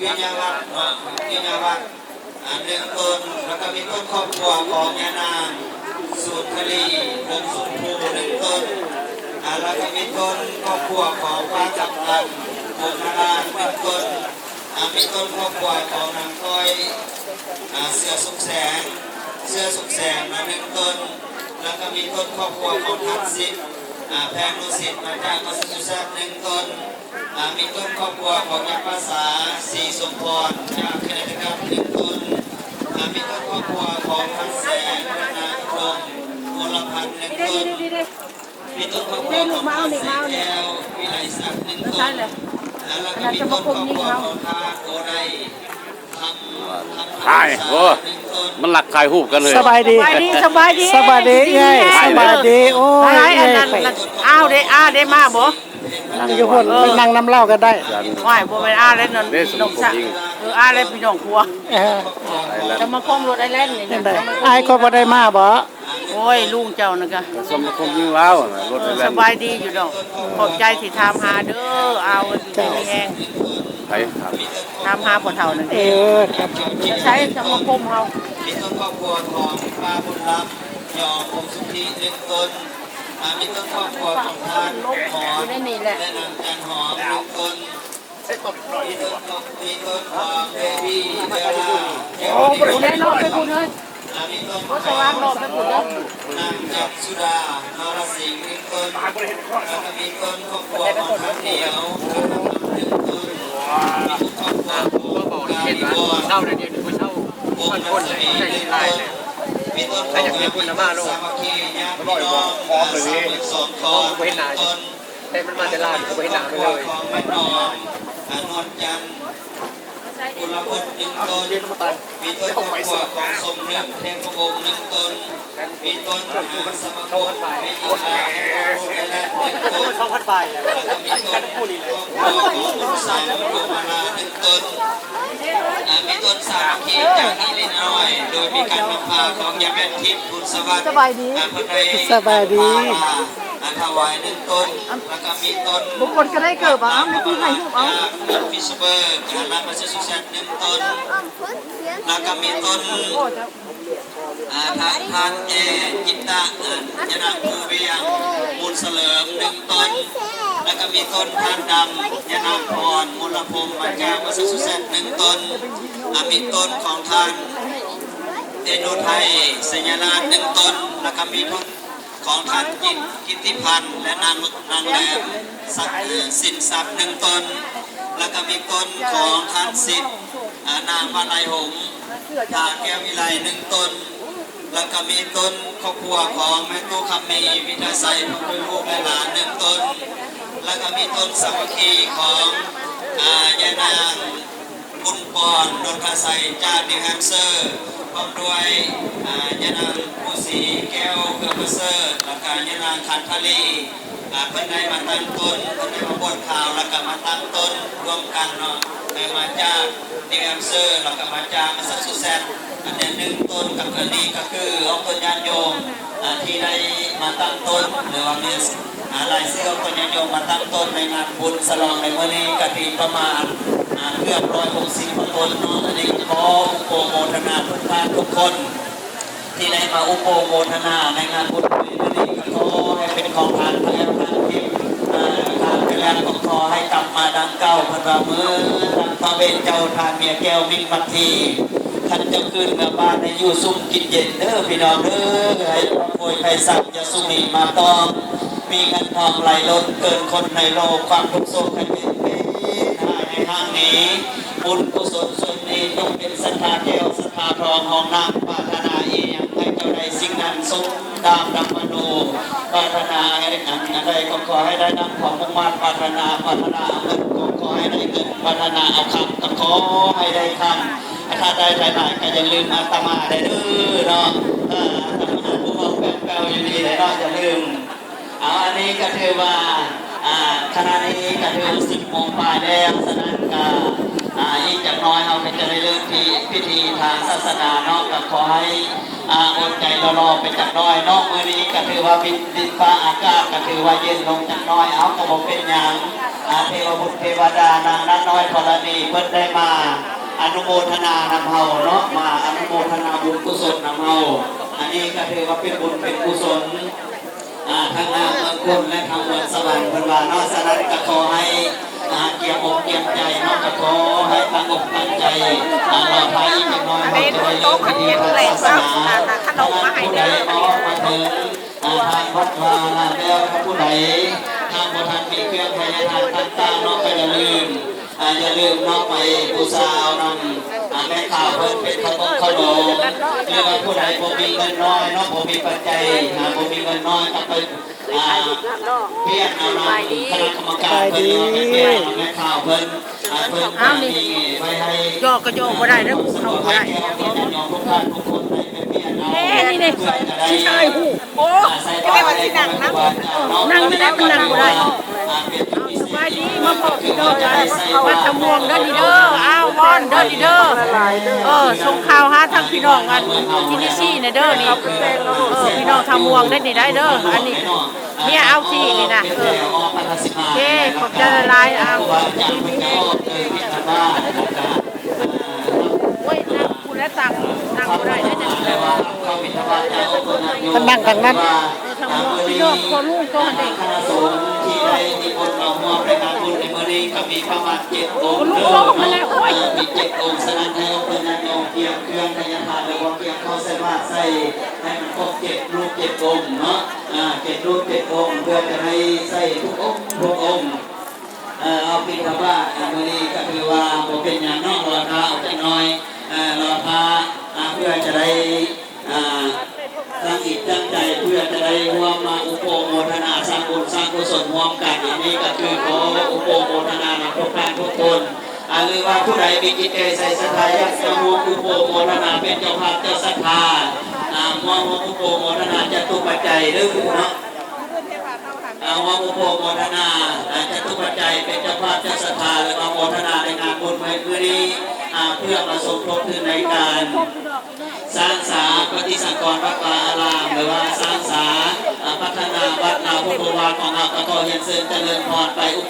ຍາວັດເນາະ ຍາວັດ ອ່າ ໜຶ່ງຕົ້ນ ແລ້ວກໍມີຕົ້ນຄອບຄົວຂອງຍານາງສຸນທະລີ ວົງຊົມພູ ໜຶ່ງຕົ້ນ ອ່າ ແລ້ວກໍມີຕົ້ນຄອບຄົວຂອງປ້າຈຳປັນ ວົງນາລາ ໜຶ່ງຕົ້ນ ອ່າ ມີຕົ້ນຄອບຄົວຂອງນາງຕ້ອຍ ອ່າ ເສືອສຸກແສງ ເສືອສຸກແສງນະ ໜຶ່ງຕົ້ນ ແລ້ວກໍມີຕົ້ນຄອບຄົວຂອງທ່ານສິດ ອ່າ ແພງນຸສິດ ມາຈາກມາຊາຊູເຊັດ ໜຶ່ງຕົ້ນ ອ່າ ມີຕົ້ນຄອບຄົວຂອງຍາປ້າສາ ສີສົມພອນ ຈາກຄະເນຕິຄັດ ໜຶ່ງຕົ້ນ ອ່າ ມີຕົ້ນຄອບຄົວຂອງທັນແສງ ນາອຸດົມ ວົລະພັນ ໜຶ່ງຕົ້ນ ມີຕົ້ນຄອບຄົວຂອງທ່ານແສງແກ້ວ ວິໄລສັກ ໜຶ່ງຕົ້ນ ແລ້ວກໍມີຕົ້ນຄອບຄົວຂອງທ່ານໂອໄນ ຄຳ ຄຳ ຫາຍ ໂອ້ ມັນລັກຖ່າຍຮູບກັນເລີຍ ສະບາຍດີ ສະບາຍດີ ສະບາຍດີເອື້ອຍ ສະບາຍດີ ໂອ້ຍ ອ້າວເດ້ ອ້າເດ້ ມາບໍ່? ນັ່ງຢູ່ພຸ້ນ ເອີ ໄປນັ່ງນຳລາວກໍໄດ້ ຫວາຍ ບໍ່ແມ່ນອ້າແລ້ວ ເດ້ ນ້ອງສາວ ເອີ ອ້າແລ້ວພີ່ນ້ອງຄົວ ເອີ ສະມາຄົມລົດໄອແລນນີ້ ຈັ່ງໃດ ອ້າຍກໍບໍ່ໄດ້ມາບໍ່? ໂອ້ຍ ລຸງເຈົ້ານັ້ນກະ ກໍສະມາຄົມຍິງລາວນະ ລົດໄອແລນ ສະບາຍດີຢູ່ດອກ ຂອບໃຈທີ່ຖາມຫາເດີ ອ້າວ ຢູ່ດີມີແຮງ ໃຜຖາມ ຖາມຫາພໍ່ເຖົ້ານັ້ນເດ້ ເອີ ໃສສະມາຄົມເຮົາ? ມີຕົ້ນຄອບຄົວຂອງປ້າບຸນລັບ ຍອງ ພົງສຸທິ ໜຶ່ງຕົ້ນ ອ່າ ມີຕົ້ນຄອບຄົວຂອງທ່ານ ຢູ່ໃນນີ້ແຫຼະ ແລະ ນາງຈັນຫອມ ໜຶ່ງຕົ້ນ ມີຕົ້ນ ມີຕົ້ນຂອງເບບີ ເບລາ ແກ້ວ ຜູ້ໃດເນາະ ໄປຜູ້ເດີ ອ່າ ມີຕົ້ນຂອງນາງຈັນສຸດາ ນອລະສິງ ໜຶ່ງຕົ້ນ ແລ້ວກໍມີຕົ້ນຄອບຄົວຂອງທ່ານດຽວ ໜຶ່ງຕົ້ນ ມີຕົ້ນຄອບຄົວຂອງການິກອນ ເຊົາແລ້ວ ດຽວນີ້ບໍ່ເຊົາ ວົງລັດສະໝີ ໜຶ່ງຕົ້ນ ມີຕົ້ນຂອງຍາມິດ ສາມັກຄີ ຍາດພີ່ນ້ອງ ອ່າ ສາວເມືອງສອງຄອນ ໜຶ່ງຕົ້ນ ແຕ່ມັນມາແຕ່ລາວ ກໍບໍ່ເຫັນໜ້າມັນເລີຍ ຂອງແມ່ນອມ ອາ ນວນຈັນ ກຸນລະພົດ ໜຶ່ງຕົ້ນ ມີຕົ້ນຄອບຄົວຂອງສົມນຶກ ເທບພະວົງ ໜຶ່ງຕົ້ນ ມີຕົ້ນ ອາ ສະມາຄົມ ເມຍຍິງ ອາ ໂຣແກແລັດ ໜຶ່ງຕົ້ນ ແລ້ວກໍມີຕົ້ນຄອບຄົວຂອງບຸນສັງ ໂກມາລາ ໜຶ່ງຕົ້ນ ອາ ມີຕົ້ນສາມັກຄີຈາກອີລິນອຍ ໂດຍມີການນຳພາຂອງຍາແມ່ນທິບ ບຸນສະຫວັດ ສະບາຍດີ ອາ ເພິ່ນໄດ້ ສະບາຍດີ ນຳພາມາ ອ່າ ຖວາຍໜຶ່ງຕົ້ນ ແລ້ວກໍມີຕົ້ນ ບາງຄົນກໍໄດ້ເກີບ ເອົາ ມີຜູ້ຖ່າຍຮູບເອົາ ຈາກ Pittsburgh ຈາກລັດ Massachusetts ໜຶ່ງຕົ້ນ ແລ້ວກໍມີຕົ້ນ ອ່າ ທ່ານ ທ່ານແກ່ ຈິດຕະ ອ່າ ຍານາງພູວຽງ ມູນສະເຫຼີມ ໜຶ່ງຕົ້ນ ແລ້ວກໍມີຕົ້ນທ່ານດຳ ຍານາງພອນ ມູນລະພົມ ມາຈາກ Massachusetts ໜຶ່ງຕົ້ນ ອ່າ ມີຕົ້ນຂອງທ່ານ ເອໂນໄທ ໄຊຍະລາດ ໜຶ່ງຕົ້ນ ແລ້ວກໍມີຕົ້ນ ຂອງທ່ານ ກິດ ກິດຕິພັນ ແລະ ນາງ ນາງແຫຼມ ສັກ ເອີ ສິນຊັບ ໜຶ່ງຕົ້ນ ແລ້ວກໍມີຕົ້ນຂອງທ່ານສິດ ອາ ນາງມາໄລຫົງ ພາແກ້ວວິໄລ ໜຶ່ງຕົ້ນ ແລ້ວກໍມີຕົ້ນຄອບຄົວຂອງແມ່ຕູ້ຄຳມີ ວິທະໄຊ ພ້ອມດ້ວຍລູກແລະຫຼານ ໜຶ່ງຕົ້ນ ແລ້ວກໍມີຕົ້ນສາມັກຄີຂອງ ອາ ຍານາງ ບຸນປອນ ດົນທະໄຊ ຈາກນິວແຮມເຊີ ພ້ອມດ້ວຍ ອາ ຍານາງພູສີແກ້ວ ເອື້ອປະເສີດ ແລ້ວກະຍານາງຄັນທະລີ ອາ ເພິ່ນໄດ້ມາຕັ້ງຕົນ ເພິ່ນໄດ້ມາບວດຂາວ ແລ້ວກະມາຕັ້ງຕົນຮ່ວມກັນເນາະ ໄດ້ມາຈາກນິວແຮມເຊີ ແລ້ວກະມາຈາກມາຊາຊູເຊັດ ອັນນີ້ໜຶ່ງຕົນ ກັບອັນນີ້ກໍຄືອອກຕົນຍາດໂຍມ ອາ ທີ່ໄດ້ມາຕັ້ງຕົນ ຫຼືວ່າມີ ອາ ລາຍຊື່ຂອງຍາດໂຍມມາຕັ້ງຕົນໃນງານບຸນສະຫຼອງໃນມື້ນີ້ກະທີ່ປະມານ ອາ ເກືອບຮ້ອຍຫົກສິບກວ່າຄົນເນາະ. ອັນນີ້ກໍຂໍອະນຸໂມທະນາທຸກທ່ານທຸກຄົນ ທີ່ໄດ້ມາອະນຸໂມທະນາໃນງານບຸນໃນມື້ນີ້ ກໍຂໍໃຫ້ເປັນຂອງທານໄປແລ້ວທານທິບ ອາ ທານໄປແລ້ວກໍຂໍໃຫ້ກັບມາດັ່ງເກົ່າ. ເພິ່ນວ່າເມື່ອດັ່ງພະເວນເຈົ້າທານເມຍແກ້ວມິນວັດທີ ທ່ານເຈົ້າຄືນເມືອບ້ານໃຫ້ຢູ່ຊຸ່ມກິນເຢັນເດີພີ່ນ້ອງເດີ ໃຫ້ໂພຍໄພສັກ ຍາສຸມີມາຕ້ອງ ມີເງິນທອງໄຫຼລົ້ນເກີນຄົນໃນໂລກ ຄວາມທຸກໂສກໄພເຈັບເປັນຫາຍໃຫ້ຫ່າງໜີ ບຸນກຸສົນສ່ວນນີ້ຈົ່ງເປັນສັດທາແກ້ວສັດທາທອງຮອງນ້ຳ ປາດຖະໜາອີ່ຫຍັງໃຫ້ເຈົ້າໄດ້ສິ່ງນັ້ນສົມດາມດຳມະໂນ ປາດຖະໜາໃຫ້ໄດ້ອັນໃດກໍຂໍໃຫ້ໄດ້ດັ່ງຄວາມມຸ່ງມາດປາດຖະໜາ ປາດຖະໜາເອົາເງິນກໍຂໍໃຫ້ໄດ້ເງິນ ປາດຖະໜາເອົາຄຳກໍຂໍໃຫ້ໄດ້ຄຳ ຖ້າໄດ້ຫຼາຍໆກໍຢ່າລືມອາດຕະມາໄດ້ເດີເນາະ ອາ ອາດຕະມາຜູ້ເວົ້າແປວໆຢູ່ນີ້ແຫຼະເນາະ ຢ່າລືມ ເອົາ ອັນນີ້ກໍຖືວ່າ ອາ ຂະນະນີ້ກໍຖືວ່າສິບໂມງປາຍແລ້ວ ສະນັ້ນກໍ ອາ ອີກຈັກໜ້ອຍເຮົາກໍຈະໄດ້ເລີ່ມພິ ພິທີທາງສາສະໜາເນາະ ກໍຂໍໃຫ້ ອາ ອົດໃຈລໍໆໄປຈັກໜ້ອຍເນາະ ມື້ນີ້ກໍຖືວ່າດິນ ດິນຟ້າອາກາດກໍຖືວ່າເຢັນລົງຈັກໜ້ອຍ ເອົາ ກໍບໍ່ເປັນຫຍັງ ເທວະບຸດເທວະດາ ນາງນານ້ອຍທໍລະນີ ເພິ່ນໄດ້ມາອະນຸໂມທະນານຳເຮົາເນາະ ມາອະນຸໂມທະນາບຸນກຸສົນນຳເຮົາ. ອັນນີ້ກໍຖືວ່າເປັນບຸນເປັນກຸສົນ ອ່າ ທັງນາເມືອງຄົນ ແລະ ທັງເມືອງສະຫວັນ ເພິ່ນວ່າເນາະ. ສະນັ້ນກໍຂໍໃຫ້ ອ່າ ກຽມອົກກຽມໃຈເນາະ ກໍຂໍໃຫ້ຕັ້ງອົກຕັ້ງໃຈ ອ່າ ລໍຖ້າອີກຈັກໜ້ອຍ ເຮົາຈະໄດ້ເລີ່ມພິທີທາງສາສະໜາ. ຖ້າຜູ້ໃດອອກມາເຖິງ ອ່າ ທາງວັດວາລາແລ້ວ ຖ້າຜູ້ໃດຫາກບໍ່ທັນມີເຄື່ອງໄທຍະທານຕ່າງໆເນາະ ກໍຢ່າລືມ ອ່າ ຢ່າລືມເນາະ ໄປບູຊາເອົານຳ ອ່າ ແມ່ຂາວເພິ່ນເປັນເຂົ້າຕົ້ມເຂົ້າດອງ ຫຼືວ່າຜູ້ໃດບໍ່ມີເງິນນ້ອຍເນາະ ບໍ່ມີປັດໄຈ ອ່າ ບໍ່ມີເງິນນ້ອຍກໍໄປ ອ່າ ປ່ຽນເອົານຳຄະນະກຳມະການເພິ່ນ ຫຼືວ່າໄປປ່ຽນເອົານຳແມ່ຂາວເພິ່ນ ອ່າ ເພິ່ນ ເອົານີ້ ມີໄວ້ໃຫ້ ຢອກກໍຢອກບໍ່ໄດ້ເດີ້ ເຂົ້າບໍ່ໄດ້. ເດ້ ນີ້ເດ້ ຊິຖ່າຍຮູບ ໂອ້ ຈະໄດ້ວ່າຊິນັ່ງນຳ ນັ່ງຢູ່ໃດມັນນັ່ງບໍ່ໄດ້. ເອົາ ສະບາຍດີ ມາພໍ້ພີ່ນ້ອງອັນວັດທຳມ່ວງເດີ້ນີ້ເດີ້. ອ້າວ ວອນເດີ້ນີ້ເດີ້ ເອີ ສົ່ງຂ່າວຫາທາງພີ່ນ້ອງອັນທີ່ນິຊີແດ່ເດີ້ນີ້ ເອີ ພີ່ນ້ອງທຳມ່ວງເດີ້ນີ້ໄດ້ເດີ້. ອັນນີ້ເມຍເອົາທີ່ນີ້ນະ ເອີ ໂອເຄ ຂອບໃຈຫຼາຍໆ. ອ້າວ ໂອ້ຍ ນັ່ງ ຜູ້ໃດຕັກ ນັ່ງບໍ່ໄດ້ເດ້ ທາງນັ້ນ ເອີ ທາງນີ້ ພີ່ນ້ອງ ພໍ່ລູກ ໂຕຫັ້ນເດ້ ທີ່ໄດ້ມີບຸນເຂົ້າຮ່ວມໃນງານບຸນໃນມື້ນີ້ກໍມີປະມານເຈັດອົງເດີເນາະ ເອີ ມີເຈັດອົງ. ສະນັ້ນ ໃຫ້ເພິ່ນຍາດໂຍມກຽມເຄື່ອງໄທຍະທານ ຫຼືວ່າກຽມເຂົ້າໃສ່ບາດໃສ່ໃຫ້ມັນຄົບເຈັດຮູບເຈັດອົງເນາະ ອ່າ ເຈັດຮູບເຈັດອົງ ເພື່ອຈະໄດ້ໃສ່ທຸກອົງທຸກອົງ. ເອີ ເອົາບິນທະບາດ ອ່າ ມື້ນີ້ກໍຖືວ່າບໍ່ເປັນຫຍັງເນາະ ລໍຖ້າເອົາຈັກໜ້ອຍ ເອີ ລໍຖ້າ ອ່າ ເພື່ອຈະໄດ້ ອ່າ ຕັ້ງຈິດຕັ້ງໃຈ ເພື່ອຈະໄດ້ຮ່ວມມາອຸໂປໂມທະນາສ້າງບຸນສ້າງກຸສົນຮ່ວມກັນ. ອັນນີ້ກໍຄືຂໍອຸໂປໂມທະນານຳທຸກທ່ານທຸກຄົນ ອ່າ ຫຼືວ່າຜູ້ໃດມີຈິດໃຈໃສສັດທາ ຢາກຈະຮ່ວມອຸໂປໂມທະນາເປັນເຈົ້າພາບເຈົ້າສັດທາ ອ່າ ຮ່ວມອຸໂປໂມທະນາຈະຕຸປັດໄຈເດີເນາະ. ເອົາ ຮ່ວມອຸໂປໂມທະນາ ອາ ຈະຕຸປັດໄຈ ເປັນເຈົ້າພາບເຈົ້າສັດທາ ແລະ ມາໂມທະນາໃນງານບຸນມື້ນີ້ ອາ ເພື່ອມາສົມທົບທຶນໃນການສ້າງສາປະຕິສັງກອນວັດວາອາລາມ ຫຼືວ່າສ້າງສາ ອາ ພັດທະນາວັດລາວພຸດໂທວາດຂອງເຮົາ. ກໍຂໍຮຽນເຊີນຈະເລີນພອນໄປອຸໂປ